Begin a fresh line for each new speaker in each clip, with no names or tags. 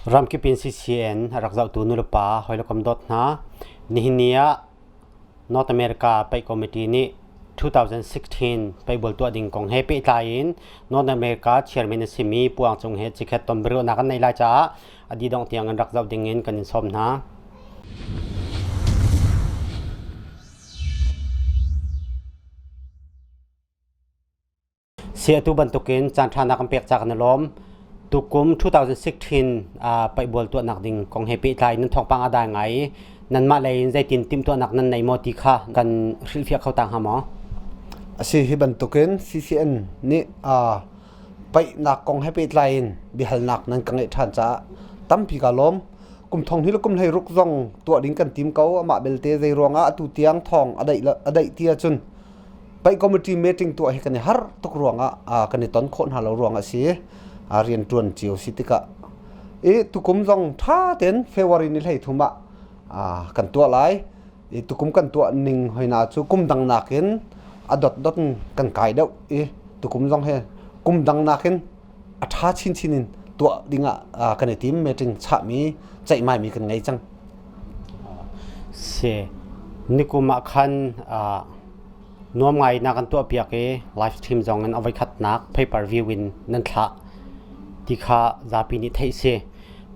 Ramkip in CCN a rak zohtu nulepa hawi le kom dawt hna, nihin ni ah North America Paih Committee nih 2016 paihbual tuah ding kong he pehtlai in North America chairman a simi Pu Ang Cung he cikhet ton biaruahnak an neih lai caah a dih tiang in rak zoh ding in kan in sawm hna. Si atu bantukin caanṭha na kan pek caah kan i lawm. Tukum 2016 paihbual tuahnak ding kong he pehtlai nan thawngpang a dai ngai i nanmah lei in zeitin timhtuahnak nan nei maw ti kha kan hrilhfiah kho ta hnga maw?
A si hi bantukin CCN nih paihnak kong he pehtlai in biahalnak nan ka ngeih ṭhan caah tampi kaa lawm. Kum thong hi le kum 16 zong tuah ding kan tim ko. Amah belte zei ruangah atu tiang thawng a daih ti ahcun Paih committee meeting tuah hi kan i harh tuk ruangah kan i ton khawh hna lo ruangah a si. Rian ṭuan cio si tikah i tukum zong ṭha tein February ni 13 ah kan tuah lai. I tukum kan tuah ning hoi na cu kum dang nakin a dotdot in kan kai deuh i tukum zong hi kum dang nakin a ṭha chinchin in tuah dingah kan i tim meeting chahmi ceihmaimi kan ngei cang.
Si. Nikum ah khan nuam ngai na kan tuahpiak i live stream zong in a voikhatnak pay per view in nan thlah ti kha zapi nih theih si.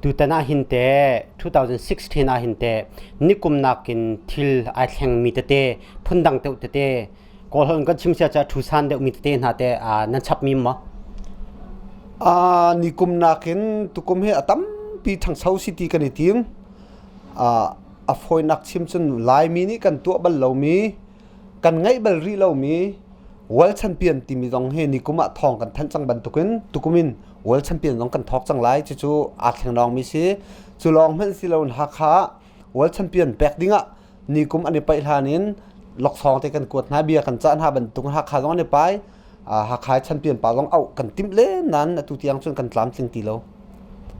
Tutan ah hin te 2016 ah hin te nikum nakin thil ai thlengmi tete phundang deuh tete Kawlholh in kan chim sia ca thu san deuhmi tete hna te nan chapmi maw?
Nikum nakin tukum hi a tampi ṭhangcho si ti kan i tim. A fawinak chim cun Laimi nih kan tuah bal lomi, kan ngeih bal rih lomi World Champion timi zong hi nikum ah thawng kan thanh cang bantukin tukum in World Champion zong kan thawk cang lai. Cucu aa thlengnawngmi si. Cu lawng hmanh si loin Hakha ah World Champion pek dingah nikum an i paih hlan in laksawng te kan kuat hna bia kan cah hna bantuk Hakha zong an i pai Hakha champion pa zong auh kan timh len nain atu tiang cun kan tlamtling ti lo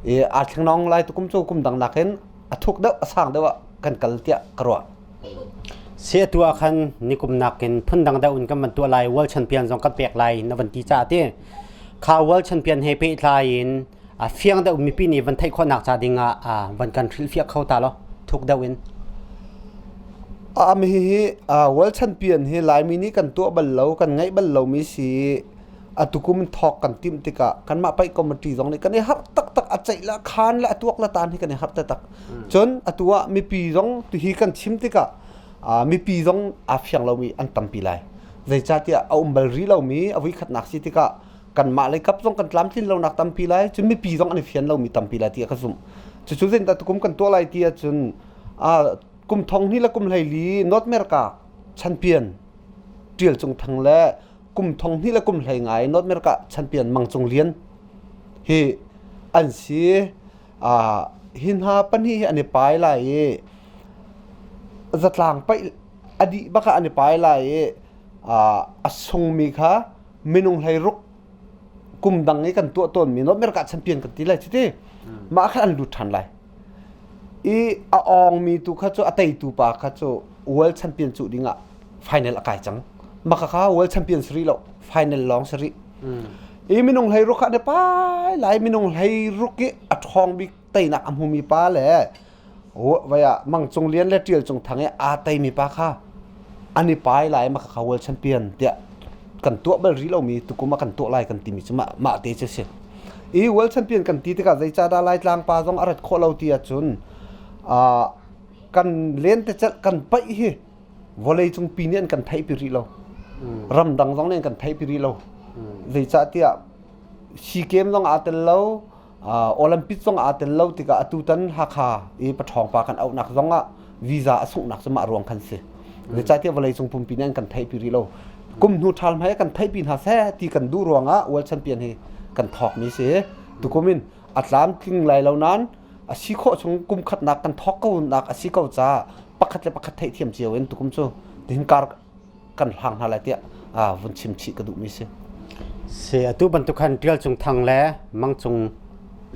i aa thlengnawng lai tukum cu kum dang nakin a thuk deuh a sang deuh ah kan kal tiah ka ruah.
Si atu ah khan nikum nakin phundang deuh in kan van tuah lai World Champion zong kan pek lai na van ti caah ti kha World Champion he pehtlai in a fiang deuh mipi nih van theih khawhnak ca ding ah van kan hrilhfiah kho ta lo thuk deuh in.
Am hi hi World Champion hi Laimi nih kan tuah bal lo kan ngaih bal lomi si atukum thawk kan timh tikah kanmah paih committee zong nih kan i harh taktak a ceih la khan la a tuak la tan hi kan i harh taktak cun atu ah mipi zong hi kan chim tikah mipi zong aa fiang lomi an tampi lai zeicahtiah a um bal rih lomi a voikhatnak si tikah kanmah lei kap zong kan tlamtlin lonak tampi lai cun mipi zong an i fian lomi tampi lai ti ka zumh cucu zeitindah tukum kan tuah lai ti ahcun kum thong hnih le kum 14 North America champion Tial Cung Thang le kum thong hnih le kum 15 North America champion Mang Cung Lian hi an si hi hna pahnih hi an i pai lai i zatlang paih a dih bak ah an i pai lai i a sungmi kha minung 16 kum dang i kan tuah tawnmi North America champion kan ti lai cuti mah khan an lut ṭhan lai i a awngmi tu kha cu a teitu pa kha cu world champion cuh dingah final a kai cang mah kha world champion si rih lo final lawng si rih i minung 16 kha an i pai lai minung 16 i a ṭhawng bik teinak a hmumi pa le Vai ah Mang Cung Lian le Ṭial Cung Thang i aa teimi pa kha an i pai lai mah kha world champion tiah kan tuah bal rih lomi tukum ah kan tuah lai kan timi cu mah mah te cu si. I world champion kan ti tikah zeicahdah Laitlang pa zong a rat khawh lo ti ahcun kan lentecelh kan paih hi vawleicung pi nih an kan theihpi rih lo. Ramdang zong nih an kan theihpi rih lo. Zeicahtiah SEA Games zong aa tel lo, Olympic zong aa tel lo tikah atutan Hakha i paṭhawng pa kan auhnak zong ah visa a sunghnak cu mah ruang khan si. Zeicahtiah vawleicung pumpi nih an kan theihpi rih lo. Kum hnu ṭhal hmai kan theihpi hna seh ti kan duh ruangah World Champion hi kan thawkmi si. Tukum in a tlamtling lai lo nain a si khawh chung kum khatnak kan thawk ko nak a si ko caah pakhat le pakhat theihthiam cio in tukum cu tihin kar kan hlang hna lai tiah vun chim chih ka duhmi si.
Si atu bantuk khan Tial Cung Thang le Mang Cung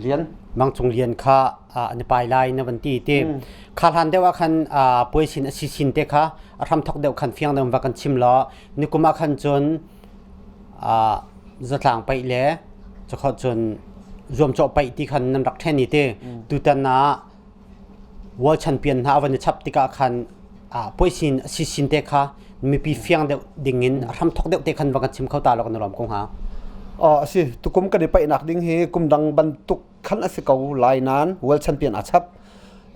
Lian
Mang Cung Lian kha an i pai lai na van ti ti kha hlan deuh ah khan puaisin a si sin te kha a hram thok deuh khan fiang deuh va kan chim law nikum ah khan cun zatlang paih le cakho cun zuamcawh paih ti khan nan rak ṭhen i te tutan ah World Champion hna a van i chap tikah khan puaisin a si sin te kha mipi fiang deuh ding in a hramthok deuh te khan va kan chim kho ta law kan i lawm ko hnga.
A si tukum kan i paihnak ding hi kum dang bantuk khan a si ko lai nain World Champion a chap.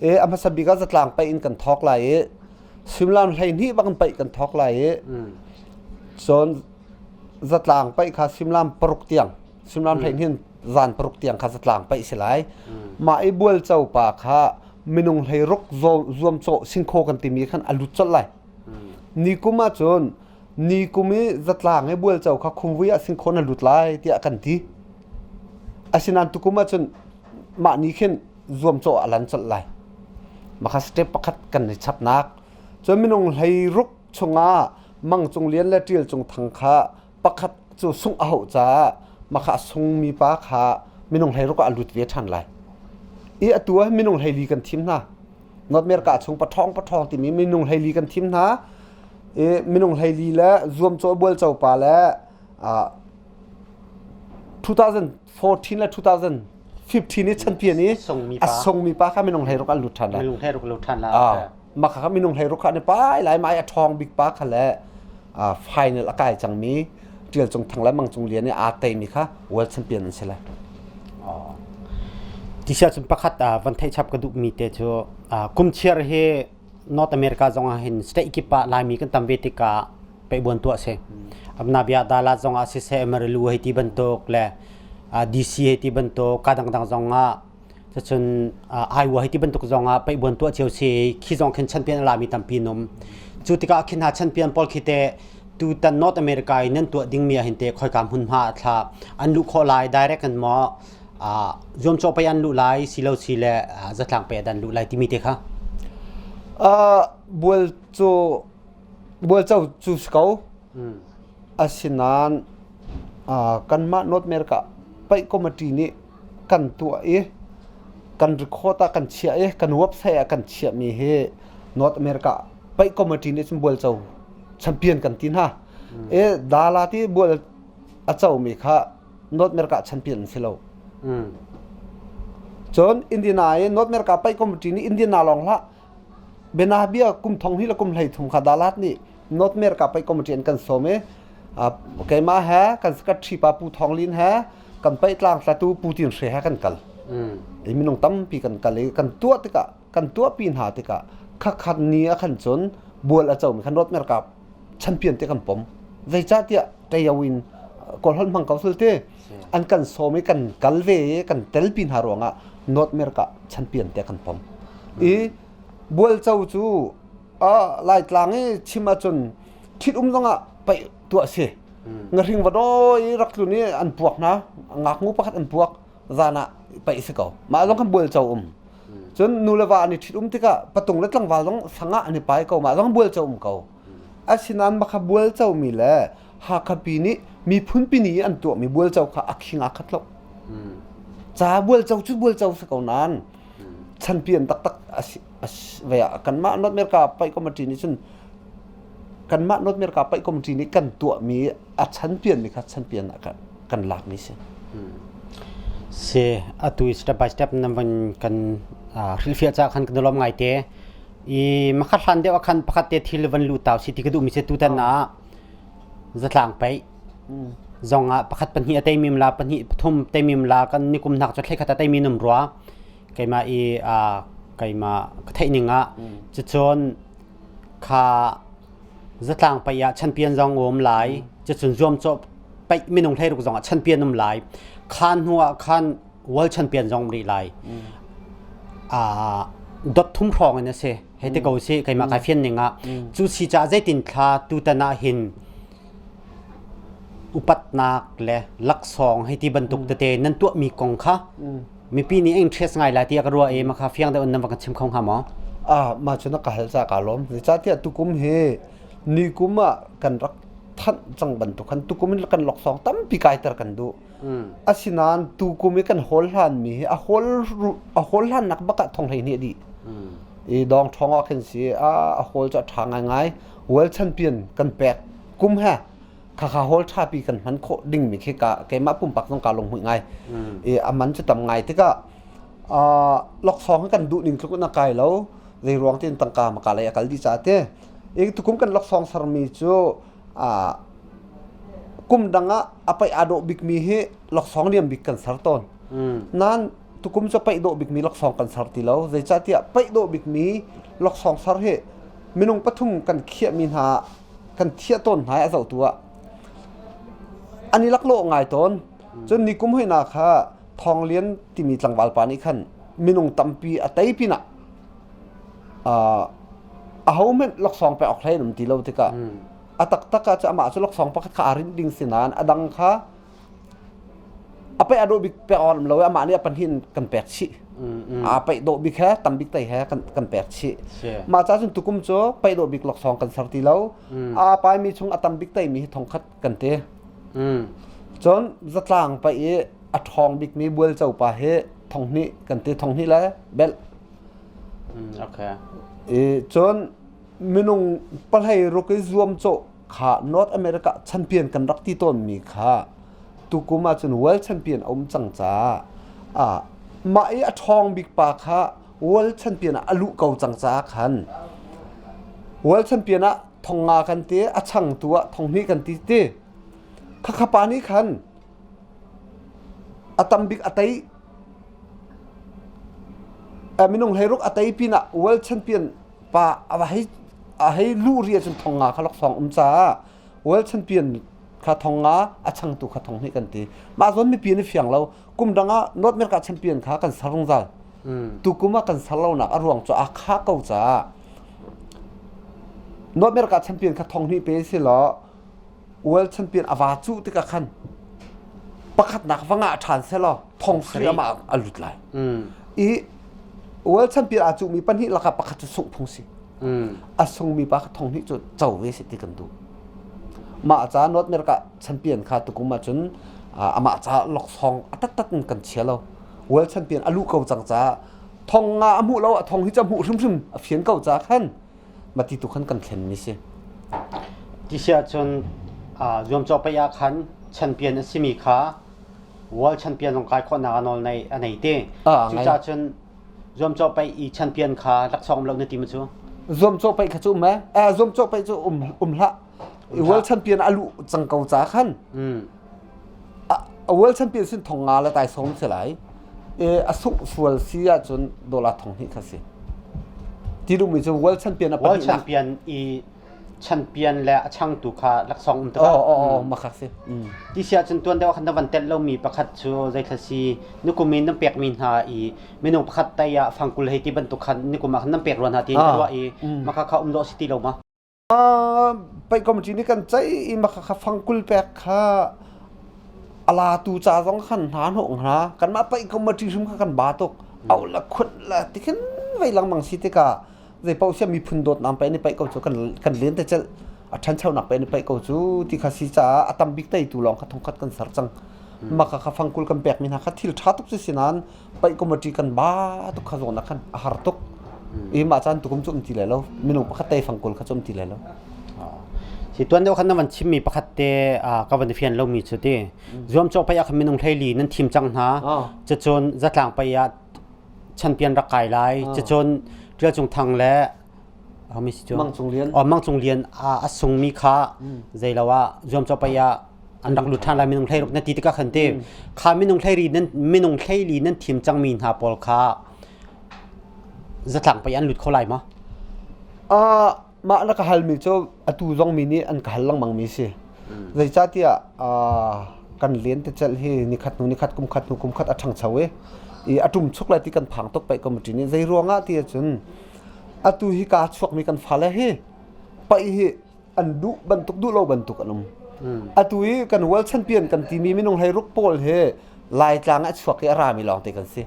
E a hmasa bik ah zatlang paih in kan thawk lai i suimilam 12 bang paih kan thawk lai i cun zatlang paih kha suimilam 6 tiang suimilam 12 in zan 6 tiang kha zatlang paih si lai. Mah i bualco pa kha minung 16 zuamcawh singkhaw kan timi khan a lut colh lai. Ni kum ahcun ni kum i zatlang i bualco kha khumvui ah singkhaw na lut lai tiah kan ti. Asinain tukum ahcun mah ni khin zuamcawh a lan colh lai. Mah kha step pakhat kan i chapnak. Cun minung 16 chungah Mang Cung Lian le Ṭial Cung Thang kha pakhat cu sungh a hauh caah mah kha a sungmi pa kha minung 16 ah a lut ve ṭhan lai. I atu ah minung 14 kan thim hna. North America chung paṭhawng paṭhawng timi minung 14 kan thim hna. I minung 14 le zuamcaw bualco pa le 2014 le 2015 i champion i a sungmi pa kha minung 16 an lut ṭhan lai.
Minung 16 lut ṭhan lai.
Mah kha minung 16 kha an i pai lai mai a ṭhawng bik pa kha le final a kai cangmi Ṭial Cung Thang le Mang Cung Lian i aa teimi kha world champion an si lai.
Tisia cun pakhat van theih chap ka duhmi te cu kum chiar hi North America zong ah hin state kip ah Laimi kan tam ve tikah peihbuan tuah si. Amnabia Dalat zong ah siseh Amarillo hei ti bantuk le DC hei ti bantuk ka dangdang zong ah cun Iowa hei ti bantuk zong ah peihbuan tuah cio si khi zong khin champion a lami tampi num. Cu tikah khin hna champion pawl khi te tutan North America i nan tuah dingmi ah hin te khoika hmunhma a thla an luh khawh lai direct in maw zuamcawh pei an luh lai silo si le zatlang pei an luh lai timi te kha
Bual cu Bualco cu si ko. Asinain kanmah North America paih committee nih kan tuah i kan record ah kan chiah i kan website ah kan chiahmi hi North America paih committee nih cun bualco champion kan ti hna. I Dala ti bual a comi kha North America champion an si lo. Cun Indiana i North America paih committee nih Indiana lawng hlah Bianabia kum thong hnih le kum 13 kha Dalat nih North America paih committee an kan sawm i keimah he kan secretary pa Pu Thawng Lin he kan paih tlangtlatu Pu Tin Hre he kan kal. I minung tampi kan kal i kan tuah tikah kan tuahpi hna tikah khakhat ni ah khan cun bual a comi khan North America champion te kan pom. Zeicahtiah ṭaio in Kawlholh hmang ko sul ti an kan sawm i kan kal ve i kan telpi hna ruangah North America champion te kan pom. I bualco cu Laitlang i chim ahcun ṭhit um zongah paih tuah si. Ngahring va dawi i rak tlun i an puak hna. Ngaknu pakhat an puak zan ah paih si ko. Mah zong khan bualco um. Cun nu le va an i ṭhit um tikah patung le tlangval zong sang ah an i pai ko. Mah zong bualco um ko. Asinain mah kha bualcomi le Hakha pi nih miphun pi ni an tuahmi bualco kha a khing aa khat lo. Ca bualco cu bualco si ko nain chanpian taktak a si ve ah kanmah North America paih committee nih cun kanmah North America paih committee nih kan tuahmi a chanpian mi kha chanpian ah kan lakmi si.
Si atu step by step nan van kan hrilhfiah ca khan kan lawm ngai te. I makhat hlan deuh ah khan pakhat te thil van lu tau si ti ka duhmi si tutan ah zatlang paih zong ah pakhat pahnih a teimim la pahnih pathum teimim la kan nikum hnak cu thlei khat a teimi num rua keimah i keimah ka theih ning ah cucun kha zatlang paih ah champion zong um lai cucun zuamcawh paih minung 16 zong ah champion um lai khan hnu ah khan world champion zong rih lai dot thum hrawng in a si hei te ko si keimah kai fian ning ah cu si ca zeitin thla tutan ah hin upatnak le laksawng hei ti bantuk tete nan tuahmi kong kha mipi nih interest ngai lai tiah ka ruah i makha fiang deuh in nan va kan chim kho hnga maw
ah ma cu na ka hal ca ka lawm zeicahtiah tukum hi ni kum ah kan rak thanh cang bantuk khan tukum in kan laksawng tampi kaiter kan duh Asinain tukum i kan hawl hlanmi hi a hawl a hawl hlannak bak ah thong 12 a dih. I dawng ṭhawng ah khin si a a hawl cu a ṭha ngaingai. World champion kan pek kum he. Khakha hall ṭhapi kan hman khawh dingmi khi ka keimah pumpak zong kaa lunghmuih ngai. I a man cu tam ngai tikah laksawng hi kan duh ning tluk in a kai lo. Zei ruang tiin tangka maka lei a kal dih caah ti. I tukum kan laksawng sermi cu kum dang ah a paih aa dawh bikmi hi laksawng liam bik kan ser tawn. Nain tukum cu paih dawh bikmi laksawng kan ser ti lo. Zeicahtiah paih dawh bikmi laksawng ser hi minung pathum kan khiahmi hna kan thiah tawn hna i a zohtu ah an i laklawh ngai tawn. Cun nikum hoihna kha Thawng Lian timi tlangval pa nih khan minung tampi a tei pinah ahohmanh laksawng pek awk hlei an um ti lo tikah a taktak ah cu amah cu laksawng pakhat kha aa rinh ding si nain a dang kha a paih a dawh bik pek awk um lo i amah nih a pahnih in kan pek chih. Aa paih dawh bik he tam bik tei he kan kan pek chih. Mah ca cun tukum cu paih dawh bik laksawng kan ser ti lo. Aa paimi chung a tam bik teimi hi thongkhat kan ti. Cun zatlang paih i a ṭhawng bikmi bualco pa hi thonghnih kan ti thonghnih le belh.
Okay.
I cun minung pahlei ruk i zuamcawh kha North America champion kan rak ti tawnmi kha tukum ahcun world champion a um cang caah ah mah i a ṭhawng bik pa kha world champion ah a luh ko cang caah khan world champion ah thong nga kan ti a changtu ah thong hnih kan ti ti khakha pa nih khan a tam bik a tei minung hleiruk a tei pinah world champion pa a va hei a hei luh ri ahcun thong nga kha laksawng um caah world champion kha thong nga a changtu kha thong hnih kan ti mah zawn mipi an i fiang lo kum dang ah North America champion kha kan ser zungzal tukum ah kan ser lonak a ruang cu a kha ko caah North America champion kha thong hnih pe si law World champion a va cuh tikah khan pakhatnak va ngah ṭhan selaw thong sui amah a lut lai. I World champion aa cuhmi pahnih lakah pakhat cu sungh phung si. A sungmi pa kha thong hnih cu co ve seh ti kan duh. Mah ca North America champion kha tukum ahcun amah ca laksawng a taktak in kan chia lo. World champion a luh ko cang caah thong nga a hmuh lo a thong hi cu a hmuh hrimhrim a fian ko caah khan mati tu khan kan thlenmi si.
Ti si ahcun zuamcawh paih ah khan champion a simi kha world champion zong kai khawhnak a nawl nei a nei te. Cucaah cun zuamcawh paih i champion kha laksawng lo na ti ma cu?
Zuamcawh paih kha cu um eh? Zuamcawh paih cu um um hlah. World champion a luh cang ko ca khan. A world champion sin thong nga le tai sawm si lai. A sungh sual si ahcun dollar thong hnih kha si. Ti duhmi cu world champion a
World champion i champion le a changtu kha laksawng um
tikah. Oh, oh, oh, makha si.
Ti si ahcun tuan deuh khan na van telh lomi pakhat cu zeithla si nukum in nan pekmi hna i minung pakhat tai ah fangkul hei ti bantuk khan nikum ah khan nan pek rua hna ti ka ruah i makha kha um dawh si ti lo ma?
Paih committee nih kan ceih i mah kha fangkul pek kha a latu ca zong khan hna hnawh hna. Kanmah paih committee hrim kha kan ba tuk. Auh le khunh le tikhin vei lengmang si tikah zeipaoh sia miphun dawtnak pei an i paih ko cu kan kan len te celh a ṭhanchonak pei an i paih ko cu ti kha si caah a tam bik teitu lawng kha thongkhat kan ser cang. Mah kha fangkul kan pekmi hna kha thil ṭha tuk cu si nain paih committee kan ba tuk kha zawn ah khan a har tuk i mah caan tukum cu um ti lai lo minung pakhat te fangkul kha cu um ti lai lo
si tuan deuh khan na van chimmi pakhat te ka van fian lomi cu ti zuamcawh paih ah khan minung hleili nan thim cang hna cucun zatlang paih ah champion rak kai lai cucun Tial Cung Thang le
Mang Cung Lian
Mang Cung Lian a sungmi kha zeilo ah zuamcawh paih ah an rak lut ṭhan lai minung hleiruk na ti tikah khan ti kha minung hleiri nan minung hleili nan thim cangmi hna pawl kha zatlang pei an lut kho lai ma
uh, mah na ka halmi cu atu zong mi nih an ka hal lengmang mi si zeicahtiah uh, kan len te cel hi nikhat hnu nikhat kum khat hnu kum khat a ṭhangcho i i a ṭum chuk lai ti kan phang tuk paih committee nih zei ruangah ti ahcun atu hi ka chuakmi kan fale hi paih hi an duh bantuk duh lo bantuk an um. Atu i kan world champion kan timi minung hlei ruk pawl hi Laitlang a chuak i a rami lawngte kan si.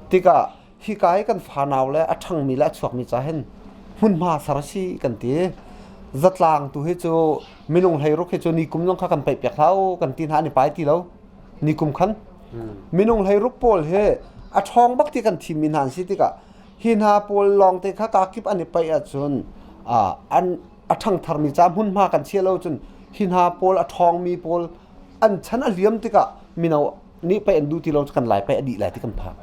Tikah hika i kan fanau le a ṭhangmi le a chuakmi ca hin hmunhma ser si kan ti. Zatlang tu hi cu minung hlei ruk hi cu ni kum zong kha kan paih piak hlah u kan ti hna an i pai ti lo. Ni kum khan minung hlei ruk pawl hi a ṭhawng bak ti kan thimmi hna an si tikah Hi hna pawl lawngte kha kakip an i paih ahcun an a ṭhangtharmi ca hmunhma kan chia lo cun Hi hna pawl a ṭhawngmi pawl an chan a liam tikah mino nih pei an duh ti lo kan lai pei a dih lai ti kan phang.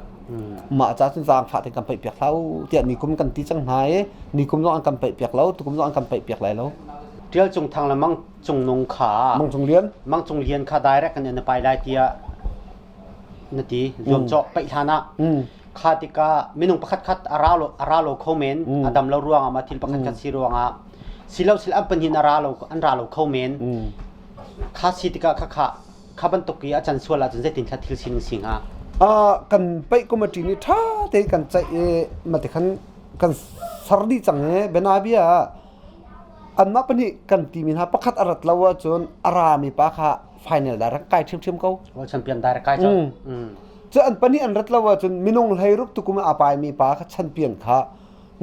Mah ca cun zaangfah tein kan paih piak hlah u tiah nikum kan ti cang hna i nikum zong an kan paih piak lo tukum zong an kan paih piak lai lo.
Ṭial Cung Thang le Mang Cung Nung kha
Mang Cung Lian
Mang Cung Lian kha direct kan in pai lai tiah na ti zuamcawh paih hlan ah kha tikah minung pakhat khat a ra lo a ra lo kho men a dam lo ruangah ma thil pakhat khat si ruangah silo sil an pahnih a ra lo an ra lo kho men kha si tikah kha kha kha bantuk i a can sual ahcun zeitin thla thil sining si hnga?
Kan paih committee nih ṭha tein kan ceih i mate khan kan ser dih cang i bianabia ah anmah pahnih kan timi hna pakhat a rat lo ahcun a rami pa kha final direct kai ṭhiamṭhiam ko.
World champion direct kai cang.
Cu an pahnih an rat lo ahcun minung hleiruk tukum a paimi pa kha champion kha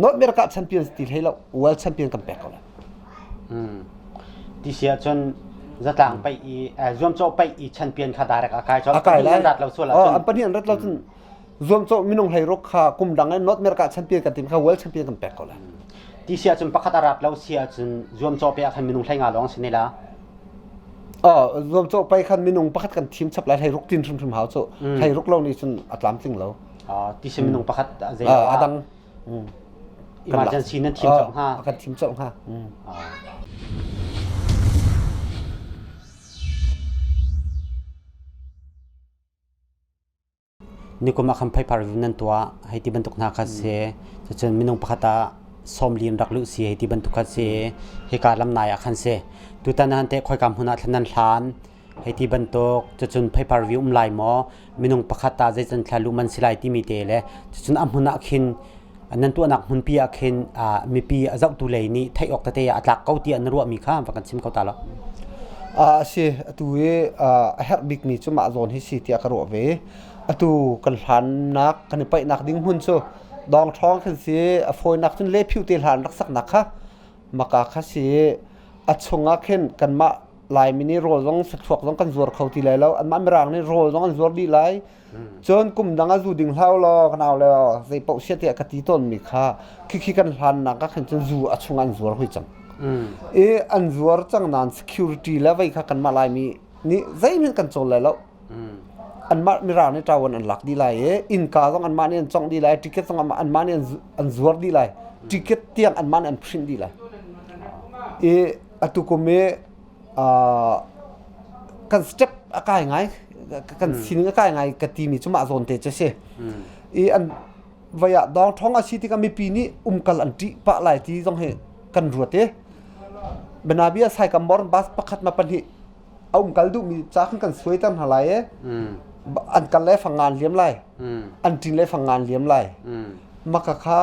North America champion ti hlei lo world champion kan pek ko lai.
Ti si ahcun zatlang paih i zuamcawh paih i champion kha direct a kai
a kai lai. An rat lo sual ahcun an pahnih an rat lo cun zuamcawh minung hleiruk kha kum dang in North America champion kan tim kha world champion kan pek ko lai.
Ti si ahcun pakhat a rat lo si ahcun zuamcawh pe ah khan minung hlei nga lawng si ne la.
Oh, zuamcawh pai khan minung pakhat kan thim chap lai hleiruk tin hrimhrim hau cu. Hleiruk lo nih cun a tlamtling lo.
Ti si minung pakhat zei
a dang
emergency nan thim colh hnga.
Kan thim colh hnga.
Nikum ah khan phaipar nan tuah hei ti bantuk hna kha si. Cucun minung pakhat ah sawmli in rak luh si hei ti bantuk kha si. Hika lam nai ah khan si. Tutan han teh khoika hmun ah thlan nan hlan hei ti bantuk cucun phaipar vi um lai maw minung pakhat ah zeican thla luh man si lai timi te le cucun a hmun ah khin nan tuahnak hmunpi ah khin mipi a zohtu lei nih theih awk tete ah a tlak ko tiah na ruahmi kha va kan chim ko ta lo.
A si atu i a herh bikmi cu mah zawn hi si tiah ka ruah ve. Atu kan hlannak kan i paihnak ding hmun cu dawng ṭhawng khin si a fawinak cun le phiu te hlan rak saknak kha maka kha si a chungah khin kanmah Laimi nih rawl zong sathluak zong kan zuar kho ti lai lo anmah Mirang nih rawl zong an zuar dih lai Cun kum dang ah zu ding hlah law ka nau le zei paoh sia tiah ka ti tawnmi kha khikhi kan hlannak ah khan cun zu a chung an zuar hui cang. I an zuar cang nain security le vei kha kanmah Laimi nih zeihmanh kan cawl lai lo. Anmah Mirang nih ṭawan an lak dih lai i innka zong anmah nih an congh dih lai, ticket zong anmah nih an zuar dih lai, ticket tiang anmah nih an print dih lai. I atu kum i kan step a kai ngai kan sining a kai ngai ka timi cu mah zawn te cu si i an vai ah dawng ṭhong a si tikah mipi nih umkal an ṭih pah lai ti zong hi kan ruat i Banabia Saikam bor bus pakhat ma pahnih a umkal duhmi ca khan kan suaiter hna lai i an kal le fangan liam lai an ṭin le fangan liam lai maka kha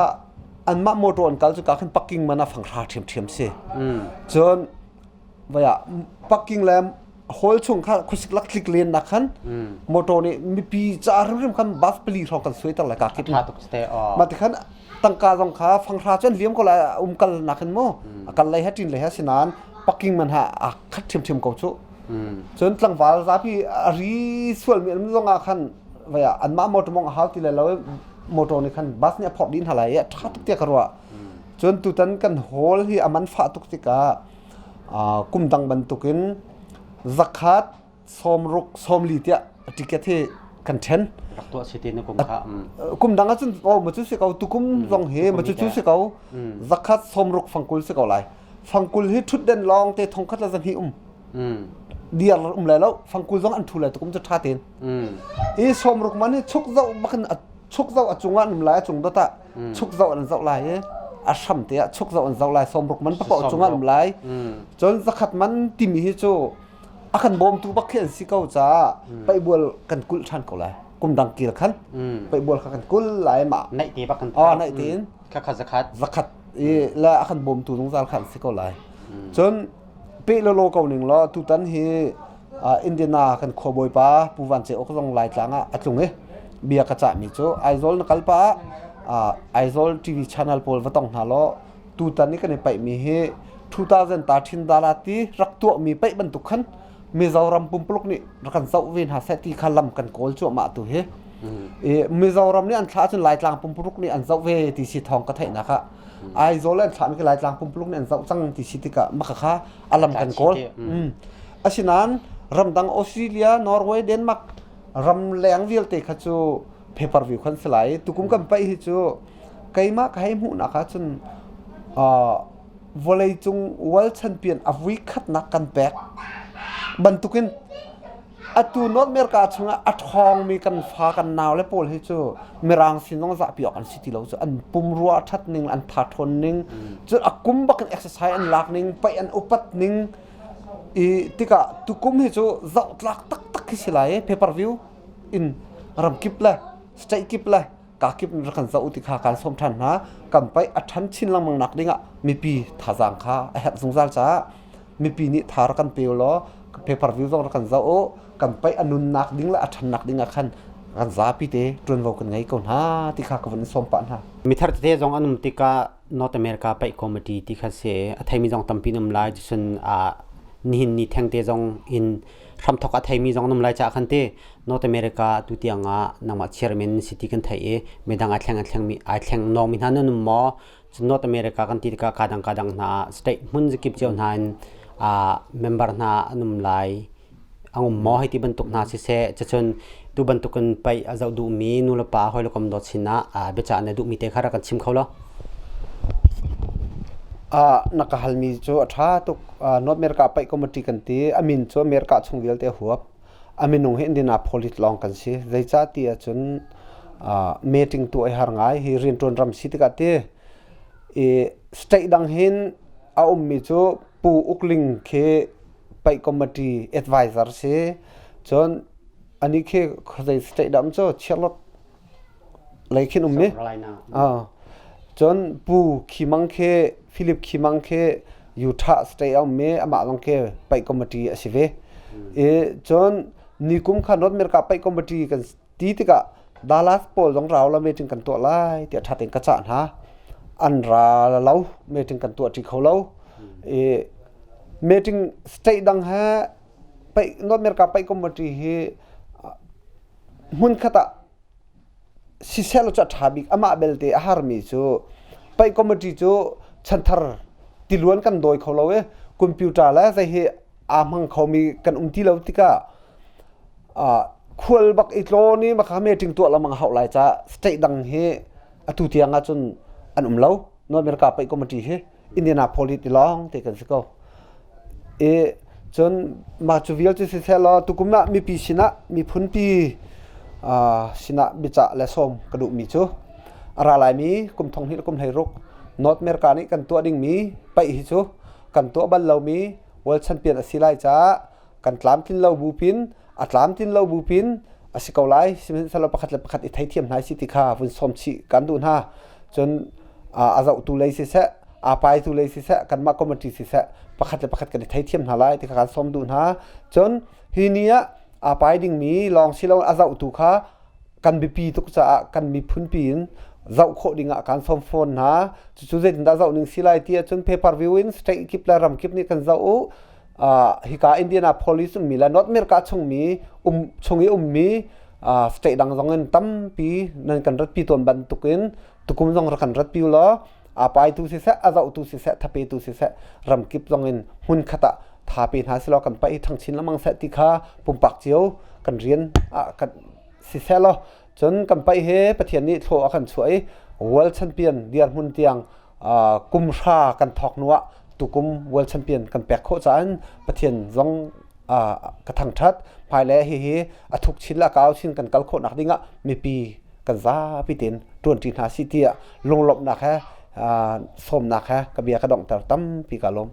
anmah motor an kal cu ka khan parking man a fanghra ṭhiamṭhiam si cun vai ah parking le hall chung kha khuasik lak tlik len nak khan motor nih mipi ca hrimhrim khan bus pali hrawng kan suai ter lai ka kip ma ti khan tangka zong kha fanghra cu an liam ko lai um kal nak hin mu a kal lei ha tin lei ha sinan parking man ha a khat ṭhiamṭhiam ko cu cun tlangval zapi a ri sual mi an zong ah khan vai ah anmah motor mong a hau ti lai lo motor nih khan bus nih a phorh dih hna lai i a ṭha tuk tiah ka ruah Cun tutan kan hall hi a man fah tuk tikah kum dang bantukin zakhat sawmruk sawmli tiah ticket hi kan ṭhen.
Rak tuah si te na kum kha.
Kum dang ahcun oh ma cu si ko tukum zong hi ma cu cu si ko zakhat sawmruk fangkul si ko lai. Fangkul hi ṭhutden lawng te thongkhat le zahnih um. Diar um lai lo fangkul zong an ṭhu lai tukum cu ṭha tein. I sawmruk man hi chuk zoh bakin chuk zoh a cungah an um lai a cung dot ah chuk zoh an zoh lai i a hram te ah chuk zoh an zoh lai sawmruk man paoh cungah an um lai cun zakhat man timi hi cu a kan bawmtu bak khi an si ko caah paihbual kan kulh ṭhan ko lai kum dang kil khan paihbual kha kan kul lai mah
naih te bak kan
oh naih tein
kha kha zakhat
zakhat i la a kan bawmtu zungzal kha an si ko lai cun pe lolo ko ning law tutan hi Indiana kan khuabawi pa Pu Van Ce Ok zong Laitlang ah a tlung i bia ka cahmi cu Aizawl na kal pah ah Aizawl TV channel pawl va tong hna law tutan i kan i paihmi hi 2000 ta thin dala ti rak tuahmi paih bantuk khan Mizoram pumpuluk nih rak kan zoh ve hna seh ti kha lam kan kawl cuahmah tu hi. I Mizoram nih an thlah cun Laitlang pumpuluk nih an zoh ve ti si thawng ka theihnak ah. Aizawl an thlahmi khi Laitlang pumpuluk nih an zoh cang ti si tikah maka kha a lam kan kawl. Asinain ramdang Australia, Norway, Denmark ram leng vialte kha cu paper view khan si lai. Tukum kan paih hi cu keimah ka hei hmuhnak ah cun vawleicung world champion a vui khatnak kan pek bantukin Atu North America chungah a ṭhawngmi kan fa kan naule pawl hi cu Mirang sin zong zahpi awk an si ti lo cu an pumrua a ṭhat ning an tha ṭhawn ning cun a kum bak in exercise an lak ning paih an upat ning i tikah tukum hi cu zohtlak taktak khi si lai i pay per view in ramkip le state kip le kakip in rak kan zoh ti kha kan sawm ṭhan hna kan paih a ṭhan chin lengmang nak dingah mipi thazaang kha a herh zungzal caah mipi nih tha rak kan pe law paper view zong rak kan zoh u kan paih a nunnak ding le a ṭhannak ding ah khan kan zapi te ṭuanvo kan ngei ko hna ti kha ka vun sawm pah hna.
Mithar tete zong an um tikah North America paih committee ti kha si a theimi zong tampi an um lai cun nihin ni thengte zong in hramthok a theimi zong an um lai caah khan te North America tu tiang ah nangmah chairman si ti kan theih i midang ai thleng ai thlengmi ai thleng nawngmi hna nan um maw North America kan ti tikah kadang kadang hna state hmun zakip cio hna in member hna an um lai an um maw hei ti bantuk hna siseh cacun tu bantukin paih a zoh duhmi nulepa hawikom dawt sinah biacah na duhmi te kha rak kan chim kho law.
Na ka halmi cu a ṭha tuk. North America paih committee kan ti. A min cu America chung vialte huap. A minung hi Indianapolis lawng kan si. Zeicah ti ahcun meeting tuah i har ngai. Hi rianṭuan ram si tikah ti i state dang hin a ummi cu Pu Uk Ling khi paih committee advisor si. Cun anih khi khuazei state dah um cu Charlotte lei khin um mi. Cun Pu Khi Mang khi Philip Khi Mang khi Utah state a um mi amah zong khi paih committee a si ve. I cun nikum kha North America paih committee kan ti tikah Dallas pawl zong rau la meeting kan tuah lai tiah ṭha tein ka cah hna. An ra lo meeting kan tuah ṭi kho lo. I meeting state dang he paih North America paih committee hi hmunkhat ah siseh law cu a ṭha bik. Amah belte a harmi cu paih committee cu chanthar tiluan kan dawi kho lo i computer le zei hi aa hmang khomi kan um ti lo tikah khual bak i tlawn i maka meeting tuah lengmang a hauh lai caah state dang hi atu tiang ahcun an um lo. North America paih committee hi. Indianapolis ti lawng te kan si ko. I cun mah cu vial cu siseh law tukum ah mipi sinah miphunpi sinah biacah le sawm ka duhmi cu a ra laimi kum thong hnih le kum 16 North America nih kan tuah dingmi paih hi cu kan tuah bal lomi World Champion a si lai caah kan tlamtlin lo bupin a tlamtlin lo bupin a si ko lai sihmanhsehlaw pakhat le pakhat i theithiam hna si ti kha vun sawm chih kan duh hna cun a zohtu lei siseh aa paitu lei siseh kanmah committee siseh pakhat le pakhat kan i theithiam hna lai ti kha kan sawm duh hna cun hi ni ah aa pai dingmi lawng si lo a zohtu kha kan biapi tuk caah kan miphunpi in zoh khawh ding ah kan sawm fawn hna cucu zeitindah zoh ning si lai ti ahcun pay per view in state kip le ram kip nih kan zoh u hika Indianapolis ummi le North America chungmi um chung i ummi state dang zong in tampi nan kan ratpi tawn bantukin tukum zong rak kan ratpi law a paitu siseh a zohtu siseh thapetu siseh ramkip zong in hmun khat ah thape hna silaw kan paih thang chin lengmang seh ti kha pumpak cio kan rian ah kan siseh law cun kan paih he Pathian nih thlaw a kan chuah i World Champion dirhmun tiang kum hra kan thawk hnu ah tukum World Champion kan pek khawh caah Pathian zong ka thangṭhat hmailei hihi a thuk chin le a kau chin kan kal khawhnak dingah mipi kan zapi tein ṭuanṭi hna sih tiah lunglawmhnak he sawmnak he ka bia ka donghter tampi ka lawm.